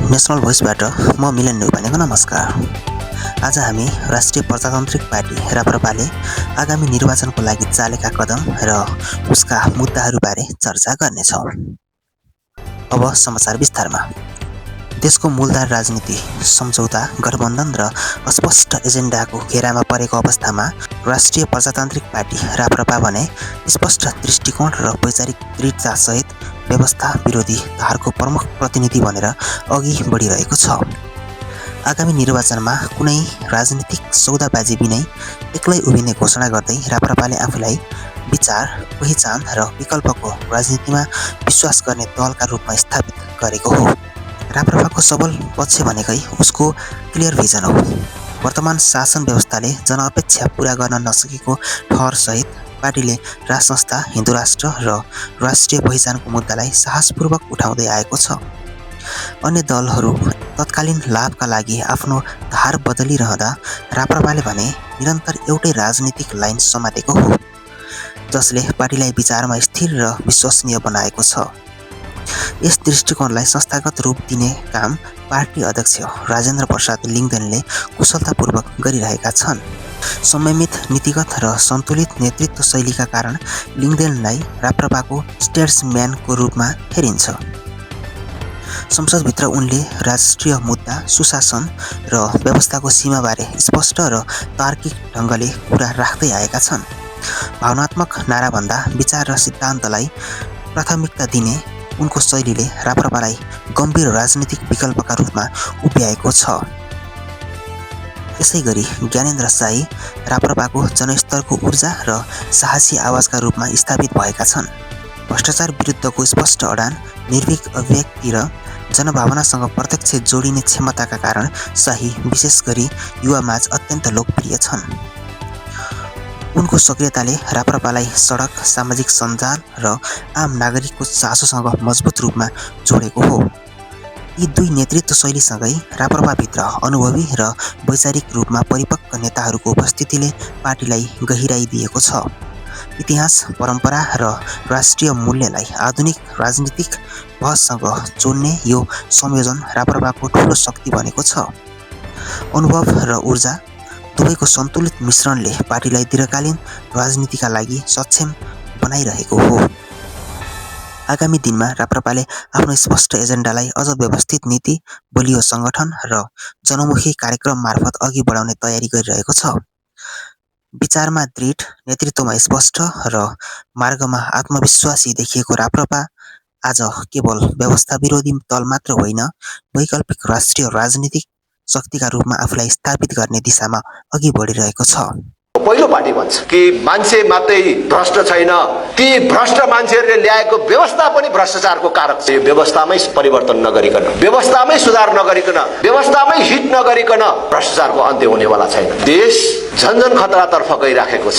National भोइसबाट म मिलन नेउपानेको नमस्कार। आज हामी राष्ट्रिय प्रजातान्त्रिक पार्टी राप्रपाले आगामी निर्वाचनको लागि चालेका कदम र उसका मुद्दाहरूबारे चर्चा गर्नेछौँ। अब समाचार विस्तारमा। देशको मूलधार राजनीति सम्झौता, गठबन्धन र अस्पष्ट एजेन्डाको घेरामा परेको अवस्थामा राष्ट्रिय प्रजातान्त्रिक पार्टी राप्रपा भने स्पष्ट दृष्टिकोण र वैचारिक दृढतासहित व्यवस्था विरोधी धारको प्रमुख प्रतिनिधि बनेर अघि बढिरहेको छ। आगामी निर्वाचनमा कुनै राजनीतिक सौदाबाजी बिनै एक्लै उभिने घोषणा गर्दै राप्रपाले आफूलाई विचार, पहिचान र विकल्पको राजनीतिमा विश्वास गर्ने दलका रूपमा स्थापित गरेको हो। राप्रपाको सबल पक्ष भनेकै उसको क्लियर भिजन हो। वर्तमान शासन व्यवस्थाले जनअपेक्षा पूरा गर्न नसकेको ठहरसहित पार्टीले राजसंस्था, हिन्दू राष्ट्र र राष्ट्रिय पहिचानको मुद्दालाई साहसपूर्वक उठाउँदै आएको छ। अन्य दलहरू तत्कालीन लाभका लागि आफ्नो धार बदलिरहँदा राप्रपाले भने निरन्तर एउटै राजनीतिक लाइन समातेको हो, जसले पार्टीलाई विचारमा स्थिर र विश्वसनीय बनाएको छ। यस दृष्टिकोणलाई संस्थागत रूप दिने काम पार्टी अध्यक्ष राजेन्द्र प्रसाद लिङ्गदेनले कुशलतापूर्वक गरिरहेका छन्। संयमित, नीतिगत र सन्तुलित नेतृत्व शैलीका कारण लिङ्गदेनलाई राप्रपाको स्टेट्सम्यानको रूपमा हेरिन्छ। संसदभित्र उनले राष्ट्रिय मुद्दा, सुशासन र व्यवस्थाको सीमाबारे स्पष्ट र तार्किक ढङ्गले कुरा राख्दै आएका छन्। भावनात्मक नाराभन्दा विचार र सिद्धान्तलाई प्राथमिकता दिने उनको शैलीले राप्रपालाई गम्भीर राजनीतिक विकल्पका रूपमा उभ्याएको छ। यसैगरी ज्ञानेन्द्र शाही राप्रपाको जनस्तरको ऊर्जा र साहसी आवाजका रूपमा स्थापित भएका छन्। भ्रष्टाचार विरुद्धको स्पष्ट अडान, निर्भीक अभिव्यक्ति र जनभावनासँग प्रत्यक्ष जोडिने क्षमताका कारण शाही विशेष गरी युवामाझ अत्यन्त लोकप्रिय छन्। उनको सक्रियताले राप्रपालाई सडक, सामाजिक सञ्जाल र आम नागरिकको चासोसँग मजबुत रूपमा जोडेको हो। यी दुई नेतृत्व शैलीसँगै राप्रपाभित्र अनुभवी र वैचारिक रूपमा परिपक्व नेताहरूको उपस्थितिले पार्टीलाई गहिराई दिएको छ। इतिहास, परम्परा र राष्ट्रिय मूल्यलाई आधुनिक राजनीतिक बहससँग जोड्ने यो संयोजन राप्रपाको ठूलो शक्ति बनेको छ। अनुभव र ऊर्जा दुवैको सन्तुलित मिश्रणले पार्टीलाई दीर्घकालीन राजनीतिका लागि सक्षम बनाइरहेको हो। आगामी दिनमा राप्रपाले आफ्नो स्पष्ट एजेन्डालाई अझ व्यवस्थित नीति, बलियो सङ्गठन र जनमुखी कार्यक्रम मार्फत अघि बढाउने तयारी गरिरहेको छ। विचारमा दृढ, नेतृत्वमा स्पष्ट र मार्गमा आत्मविश्वासी देखिएको राप्रपा आज केवल व्यवस्था विरोधी दल मात्र होइन, वैकल्पिक राष्ट्रिय राजनीतिक शक्तिका रूपमा आफूलाई स्थापित गर्ने दिशामा अघि बढिरहेको छ। पहिलो पार्टी भन्छ कि मान्छे मात्रै भ्रष्ट छैन, ती भ्रष्ट मान्छेहरूले ल्याएको व्यवस्था पनि भ्रष्टाचारको कारक छ। यो व्यवस्थामै परिवर्तन नगरिकन, व्यवस्थामै सुधार नगरिकन, व्यवस्थामै हिट नगरिकन भ्रष्टाचारको अन्त्य हुनेवाला छैन। देश झन्झन खतरातर्फ गइराखेको छ।